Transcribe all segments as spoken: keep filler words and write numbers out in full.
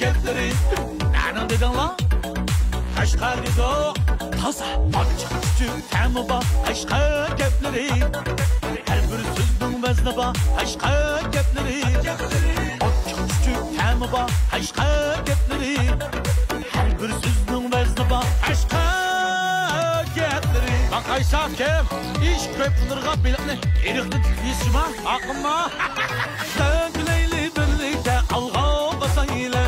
گەپلىرى نەنىڭ دېدىڭلار؟ قەشقەر دېدۇق. تازا ئاچچىق، چۈچۈك تەمى بار قەشقەر گەپلىرى. ھەر بىر سۆزنىڭ ۋەزنى بار قەشقەر گەپلىرى. ئاچچىق، چۈچۈك تەمى بار قەشقەر گەپلىرى. ھەر بىر سۆزنىڭ ۋەزنى بار قەشقەر گەپلىرى. باقايسا كىم؟ ئىش كۆپ بولۇرغا بېلىقنى ئېرىقتىن تۇتۇپ يېسىما؟ ئاقىمما. سەن كۈلەيلى بىرلىكتە ئالغا باسايلى.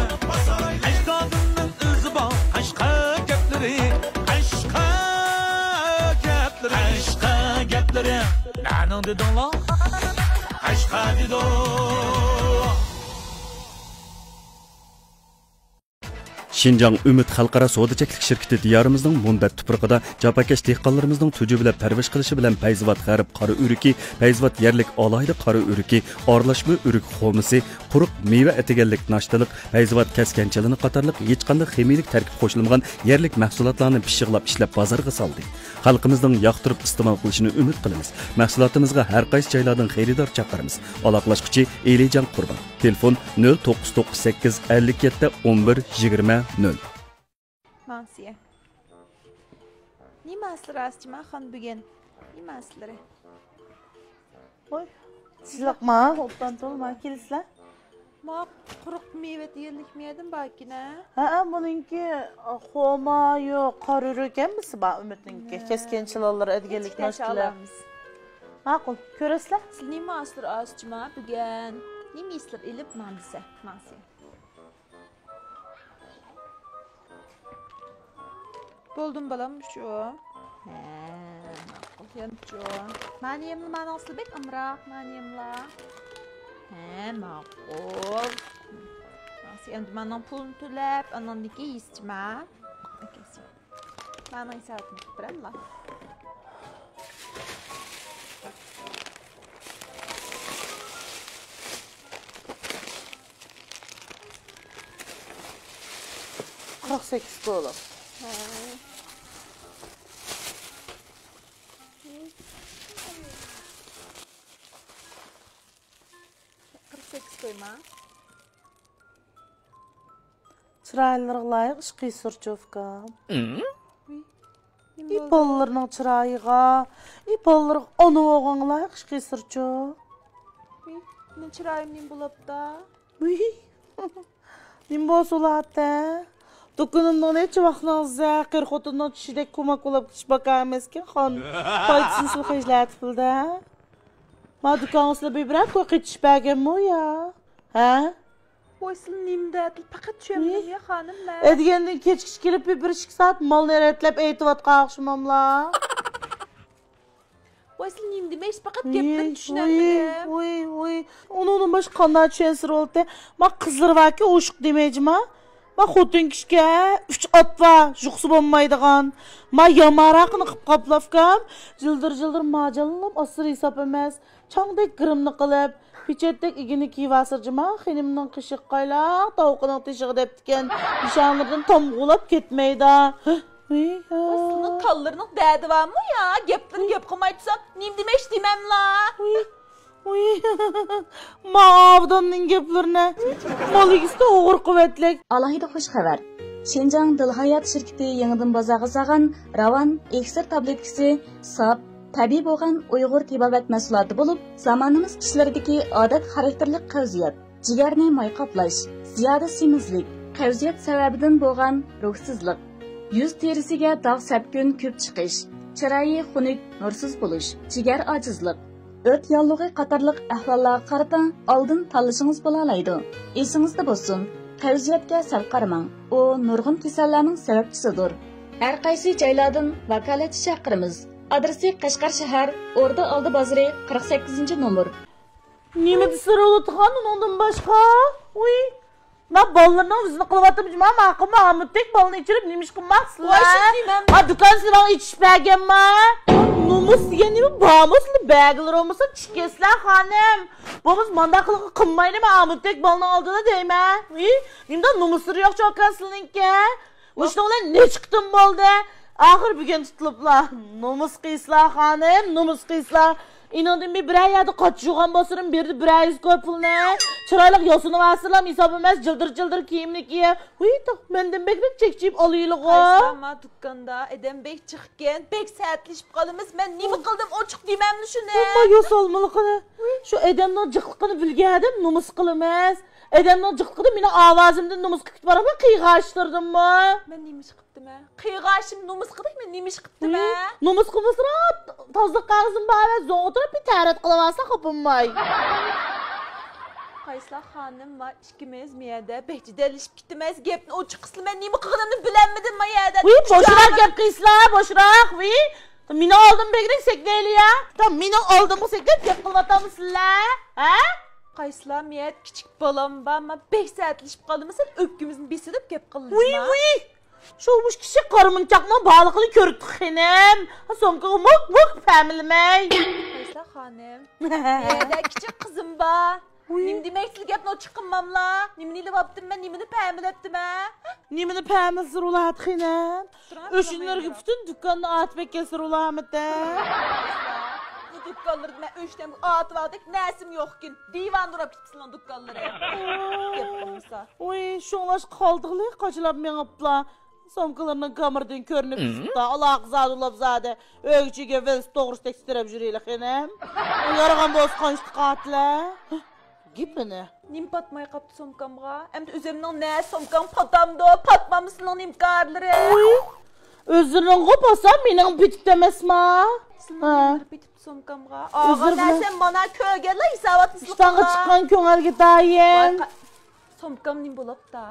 ئەجدادىمنىڭ ئىزى بار قەشقەر گەپلىرى. قەشقەر گەپلىرى. قەشقەر گەپلىرى. نەنىڭ دېدىڭلار؟ قەشقەر دېدۇق. شىنجاڭ ئۈمىد خەلقئارا سودا چەكلىك شىركىتى دىيارىمىزنىڭ مۇنبەت تۇپرىقىدا جاپاكەش دېھقانلىرىمىزنىڭ تۈجۈۋىلەپ پەرۋىش قىلىشى بىلەن پەيزىۋات غەرب قارا ئۆرۈكى، پەيزىۋات يەرلىك ئالاھىدە قارا ئۆرۈكى، ئارىلاشما ئۆرۈك خورمىسى، قۇرۇق مېۋە ئەتىگەنلىك ناشتىلىق، پەيزىۋات كەسكەن چىلىنى قاتارلىق ھېچقانداق خىمىيىلىك تەركىب قوشۇلمىغان يەرلىك مەھسۇلاتلارنى پىششىقلاپ ئىشلەپ بازارغا سالدى. خەلقىمىزنىڭ ياقتۇرۇپ ئىستېمال قىلىشىنى ئۈمىد قىلىمىز. مەھسۇلاتىمىزغا ھەر قايسى جايلاردىن خېرىدار چاقىرىمىز. ئالاقىلاشقۇچى ئېلىجان قۇربان. تېلېفون: نۆل توققۇز توققۇز سەككىز، ئەللىك يەتتە، ئون بىر، يىگىرمە، نۆل. ماڭسىيە. نېمە ئەسلى راستچىما خان بۈگۈن؟ نېمە ئەسلىرى؟ ۋاي، سىزلىقما، ئوبدان تولما كېلىسىلەر. ما قۇرۇق مېۋە دېگەنلىك مېۋىدىن باركىنە. ھەئە، بۇنىڭكى خورما يوق، قارا ئۆرۈك ھەممىسى بار ئۈمىدنىڭكى. ھە. كەسكەن چىلانلار، ئەدىگەنلىك نەچچە ناشتىلار. ئالامىز. ماقۇل، كۆرەسىلەر. سىز نېمە ئاسلىرى ئاسچىما بۈگۈن؟ نېمە ئېسلىرى ئېلىپ ماڭ دېسە، ماڭسى. بولدۇم بالام، شۇ. ھە، ماقۇل يەنچۇ. مانى يەملا، مانىڭ ئەسلى بەك ئامراق، مانى يەملا. ھە، ماقۇل. ماڭسى ئەمدى مانىڭ پۇلىنى تۆلەپ، ئاناندىن كېيىن يېسىچىما. ئەكەسى. مانىڭ ھېسابىنى قىلىپ بېرەملا. قىرىق سەككىز كولا. ھە. قىرىق سەككىز كويما. چىرايلىرىغا لايىق ئىش قىلسۇرچۇ ئۇكام. ئى بالىلىرىنىڭ چىرايىغا، ئى بالىلىرىغا ئانا بولغانغا لايىق ئىش قىلسۇرچۇ. مېنىڭ چىرايىم نېمە بولاپتا؟ ۋىي. نېمە بولسا بولاتتى؟ دۇكىنىمنىڭ نەچچە ۋاقىتنىڭ ئىزى، قېرى خوتۇننىڭ چۈشىدەك كوماك بولاپ كېتىش بىكار ئەمەسكەن، خان. پايدىسىنى سىلى خەجلەتىپ بىلدى. ما دۇكانغا سىلى بىر بىرەر كوي قېتىش بەرگەنمۇ يا؟ ھە؟ ۋاي، سىلى نېمىدە؟ پەقەت چۈشەنمىدىم يا، خانىم، مەن. ئەدىگەندىن كەچكىچە كېلىپ بىر ئىككى سائەت مالنى رەتلەپ ئېيتىۋاتقان ئوخشىماملا. ۋاي، سىلى نېمە دېمەكچى؟ پەقەت گەپلىرىنى چۈشىنەلمىدىم. ۋۇي، ۋۇي. ئۇنىڭدىن باشقا قانداق چۈشەنسە بولدى؟ ما قىزلىرى باركى ئوشۇق دېمەيجىما. ما خوتۇن كىشىكە ئۈچ ئات بار، يۇقسا بولمايدىغان. ما ياماراقنى قىپ قاپلاپكام. جىلدىر-جىلدىر ماجانلام ئاسسىرى ھېساب ئەمەس. چاڭدەك گىرىمنى قىلىپ، پېچەتتەك ئىگىنى كىيىۋالسىرجىما، خېنىمنىڭ قېشىغا قايلاق، تاۋىقىنىڭ تېشىغا دەپتىكەن. نىشانلىرىدىن تامغۇلاپ كەتمەيدۇ. ۋاي، سېنىڭ تاللىرىنىڭ دەردى بارمۇ يا؟ گەپلىرىنى گەپ قىلماي تۇرسام، نېمە دېمەكچى دېمەملا؟ ۋۇي، ۋۇي. ما ئابداننىڭ گەپلىرىنى مال ئىگىسى ئوغرى قۇۋۋەتلىك. ئالاھىدە خۇش خەۋەر! شىنجاڭ دىل ھايات شىركىتى يېڭىدىن بازارغا سالغان راۋان ئېكسترا تابلېتكىسى ساپ، تەبىئىي بولغان ئۇيغۇر تېبابەت مەھسۇلاتى بولۇپ، زامانىمىز كىشىلىرىدىكى ئادەت خاراكتېرلىك قەۋزىيەت، جىگەرنى ماي قاپلاش، زىيادە سېمىزلىك، قەۋزىيەت سەۋەبىدىن بولغان روھسىزلىق، يۈز تېرىسىگە داغ سەپكۈن كۆپ چىقىش، چىرايى خۇنۈك، نۇرسىز بولۇش، جىگەر ئاجىزلىق، ئۆت ياللۇغى قاتارلىق ئەھۋاللارغا قارىتا ئالدىن تاللىشىڭىز بولالايدۇ. ئېسىڭىزدە بولسۇن، قەۋزىيەتكە سەل قارىماڭ، ئۇ نۇرغۇن كېسەللەرنىڭ سەۋەبچىسىدۇر. ھەر قايسى جايلاردىن ۋاكالەتچى چاقىرىمىز. ئادرېسى: قەشقەر شەھەر، ئوردا ئالدى بازىرى، قىرىق سەككىزىنچى نومۇر. نېمە دېسە بولىدىغان ئۇنىڭدىن باشقا؟ ۋۇي، ما بالىلىرىنىڭ ئۆزىنى قىلىۋاتىمىز، ما ماقۇلما، ئامۇتەك بالىنى ئىچۈرۈپ نېمە ئىش قىلماقسىزلار؟ ۋاي، شۇندىمەن. ھا، دۇكان سىلەرنىڭ ئىچىش بەرگەنما؟ نومۇس دېگەن نېمە بارمۇ سىلەر بەرگىلى بولمىسا چىقىسىلەر خانىم. بولمىسا مانداق قىلغا قىلمايلى، ما ئامۇتەك بالىنىڭ ئالدىدا دەيمەن. ھى، نېمىدە نومۇسلىرى يوق چوكان سىلىنىڭكى؟ مۇشۇنىڭ بىلەن نەچچە قېتىم بولدى. ئاخىر بۈگۈن تۇتۇلۇپلا. نومۇس قىلسىلا خانىم، نومۇس قىلسىلا. ئېنىڭدىن بىر، بىرەر يەردە قاچا يۇغان بولسىدىم، بېرىدە بىرەر يۈز كوي پۇلنى. چىرايلىق ياسىنىۋالسىلام، ھېساب ئەمەس، جىلدىر-جىلدىر كىيىمنى كىيە. ۋىي، تۇ، مەندىن بەكرەك چەكچىيىپ ئالىلىغۇ. قايسىلام ما دۇكاندا ئادەم بەك جىقكەن، بەك سەتلىشىپ قالىمىز. مەن نېمە قىلدىم، ئوچۇق دېمەمدۇ شۇنى؟ ئەمما ياسالمىلىقىنى، شۇ ئادەمنىڭ جىقلىقىنى بىلگەن ئادەم نومۇس قىلىمىز. ئادەمنىڭ جىقلىقىدا مېنىڭ ئاۋازىمدىن نومۇس قىلىپ كېتىۋالامدۇ، قىيغاچلىرىدىنمۇ. مەن نېمە ئىش قىپتىمەن؟ قىيغاچلىرىم نومۇس قىلدى، مەن نېمە ئىش قىپتىمەن؟ نومۇس قىلمىسىلا، تازىلىق قەغىزىم بار ئەمەس، زوڭ ئولتۇرۇپ بىر تەرەت قىلىۋالسا خاپىماي. قايسىلا خانىم ۋە ئىككىمىز مۇ يەردە بەك جېدەللىشىپ كېتىمىز، گەپنى ئوچۇق قىلسىلا، مەن نېمە قىلغىنىمنى بىلەلمىدىم مۇ يەردە. ۋىي، بوشراق گەپ قىلسىلا، بوشراق، ۋىي. مېنىڭ ئالدىمغا بەكرەك سەكرەيلى يا. تا مېنىڭ ئالدىمغا سەكرەپ گەپ قىلىۋاتامسىلەر، ھە؟ قايسىلا مۇ يەردە كىچىك بالام بار، ما بەك سەتلىشىپ قالدىمۇ، سەل ئۆپكىمىزنى بېسىۋېلىپ گەپ قىلىمىز. ۋىي، ۋىي. شۇ مۇشۇ كىچىك قارا مونچاقنىڭ بارلىقىنى كۆرۈپتۇ خېنىم. سومكىغا مۇك مۇك پەملىمەي. قايسىلا خانىم؟ مەيدە كىچىك قىزىم بار. ۋىي. نېمە دېمەكچىلىك گەپنى ئوچۇق قىلماملا؟ نېمىنى ئېلىۋاپتىم مەن؟ نېمىنى پەملەپتىمەن؟ نېمىنى پەملىسە رۇلات خېنىم؟ ئۆشۈنلەرگە پۈتۈن دۇكاننى ئاتىپ ئەكەلسە رۇلامىتە. بۇ دۇكانلىرىدا مەن ئۆشتەم ئاتىۋالدەك نەرسىم يوقكىن. دىۋان ئۇراپ كېتىپسىلەر دۇكانلىرى. گەپ قىلمىسا. ۋۇي، شۇڭلاشقا قالدىغلى قاچىلاپ مېڭىپلا. سومكىلىرىنىڭ كامىرىدىن كۆرۈنۈپ چىقتا. ئالاقە زادى، لاپ زادى. ئۆگىچىگە ۋېلىس توغرىسى تەكسى تىرەپ يۈرىلى خېنىم. يارىغان بولسا قانچە قاتلە. گېپىنى. نېمە پاتماي قاپتۇ سومكامغا؟ ئەمدى ئۆزۈمنىڭ نە سومكام پاتامدۇ؟ پاتمامدۇ سېنىڭ نېمە كارلىرىڭ؟ ۋۇي، ئۆزلىرىڭغۇ پاتسا، مېنىڭ پېتىپتۇ ئەمەسما؟ سېنىڭ ھە. نېمىلىرى پېتىپتۇ سومكامغا؟ ئالغان ئۆزلىرى بىلەن نەرسەم مانا كۆرگەنلا ھېسابات ئىشتانغا چىققان كۆڭۈلگە تايىن. ۋاي، قا-، سومكام نېمە بولاپتا؟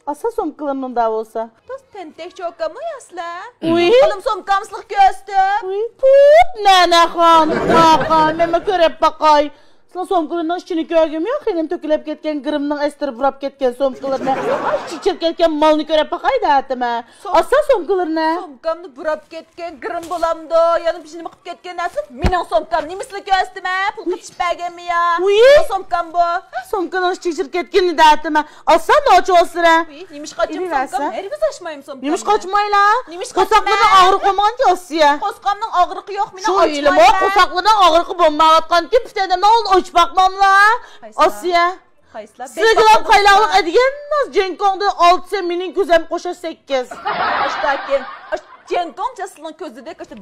ئاسا سومكىلىرىم مۇنداق بولسا. توس تەنتەك چوكاممۇ ياسلار؟ ۋۇي. قولۇم سومكام سىلىغا كۆرسىتىپ. ۋۇي، پۇت، نەنەخان، قاقا، مەنمۇ كۆرۈپ باقاي. سىلەر سومكىلىرىنىڭ ئىچىنى كۆرگۈم يوق، خېنىم تۆكۈلۈپ كەتكەن گىرىمنىڭ ئەستىرى بۇراپ كەتكەن سومكىلىرىنى. ئاي، چىچىرىپ كەتكەن مالنى كۆرۈپ باقاي دەتىمەن. سوم-، ئاسا سومكىلىرىنى. سومكامنى بۇراپ كەتكەن گىرىم بولامدۇ؟ يەنە بىر نېمە قىلىپ كەتكەن نەرسە؟ مېنىڭ سومكام نېمىسىلا كۆرسىتىمەن؟ پۇل قېتىشىپ بەرگەنمۇ يا؟ ۋۇي. بۇ سومكام بۇ. سومكىنىڭ ئىچىگە چىچىرىپ كەتكىنىنى دەتىمەن. ئاسا ناچوسرە. ۋۇي، نېمىشقا ئاچىمەن سومكام؟ ھەرگىز ئاچمايمەن سومكامنى. نېمىشقا ئاچمايلا؟ نېمىشقا قورساقلىرىنىڭ ئاغرىقى بولمىغانكى ئاسىيە. قورسىقىمنىڭ ئاغرىقى يوق، مېنىڭ ئاچمايمەن. قورساقلىرىنىڭ ئاغرىقى بولمايۋاتقانكى پۈتۈن ئادەمنىڭ ئالدىدا ئاچ باقماملا. قايسىلا؟ ئاسىيە. قايسىلا؟ سىلىگىلا قايلاقلىق ئەدىگەن ناز جېنكوڭدا ئالتىسى مېنىڭ كۆزەم قوشا سەككىز. ئاشتاكىن. ئاش-، جېنكوڭ جاسلىنىڭ كۆزىدەك ئاشتا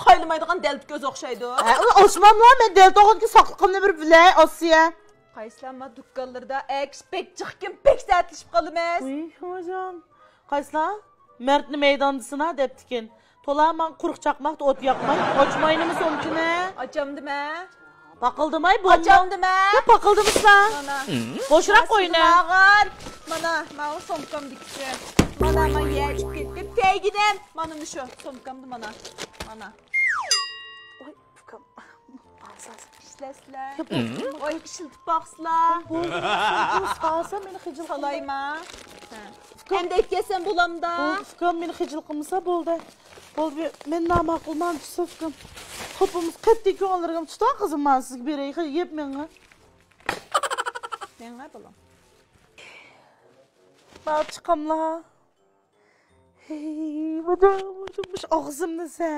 قايلىمايدىغان دەلتە كۆز ئوخشايدۇ. ھە، ئۇنى ئاچماملا، مەن دەلتە ئوغۇنكى ساقلىقىمنى بىر بىلەي، ئاسىيە. قايسىلا ما دۇكانلىرىدا ئەكىش بەك جىقكىن، بەك سەتلىشىپ قالىمىز. ۋىي، خوجام. قايسىلا؟ مەردنى مەيداندىسىنا دەپتىكىن. تولا ماڭ قۇرۇق چاقماقتا ئوت ياقماي، ئاچماينىمۇ سومكىنى؟ ئاچامدىمە. پاقىلدىماي بولما. ئاچامدىمە. يا پاقىلدىمىسا؟ مانا. بوشراق قوينى. ماغان. مانا، ماۋۇ سومكامدىكىسى. مانا، مانا يەرگە كېتىپ تەگىنىم. مانا مۇشۇ سومكامدا مانا. مانا. ئوي، ئۇكام. ئىشلەسلەر. ۋاي، ئىشلىتىپ باقسىلا. بولدى، بولدى، سالسا مېنى خىجىل قىلما. سالايما. ھە. ئۇكام. ئەمدى ئەكەلسەم بولامدا؟ بولدى، ئۇكام، مېنى خىجىل قىلمىسا بولدى. بولدى، مەن ناماقۇلمانچىسى ئۇكام. قاپىمىز قەتئىي كۆڭۈللىرىگە تۇتۇڭ قىزىم، مانا سىزگە بېرەي، يەپ مېڭە. مېڭە بالام. ماڭا چىقاملا. ھېي، مۇشۇ، مۇشۇ، مۇشۇ ئاغزىمنى سە.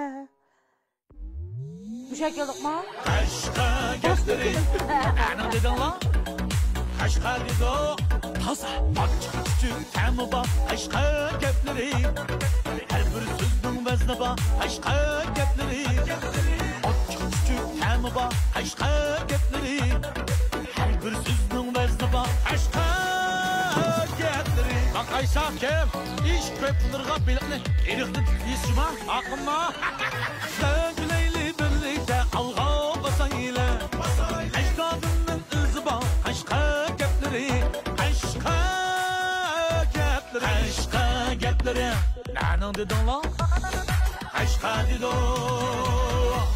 مۇشۇ كەلدۇقما؟ قەشقەر گەپلىرى. ئەنە دېدىڭلار. قەشقەر دېدۇق. تازا. ئاچچىق چۈچۈك تەمى بار. قەشقەر گەپلىرى. ھەر بىر سۆزنىڭ ۋەزنى بار. قەشقەر گەپلىرى. ئاچچىق چۈچۈك تەمى بار. قەشقەر گەپلىرى. ھەر بىر سۆزنىڭ ۋەزنى بار. قەشقەر گەپلىرى. قايسا كىم؟ ئىش كۆپ تۇتىدىغان بېلىقنى ئېرىقتىن تۇتۇۋېلىشىما؟ ئاقىمما. سەن كۈلەيلى بىرلىكتە ئالغا باسايلى. ئەجدادىمنىڭ ئىزى بار، قەشقەر گەپلىرى، قەشقەر گەپلىرى. قەشقەر گەپلىرى. نەنىڭ دېدىڭلار؟ قەشقەر دېدۇق.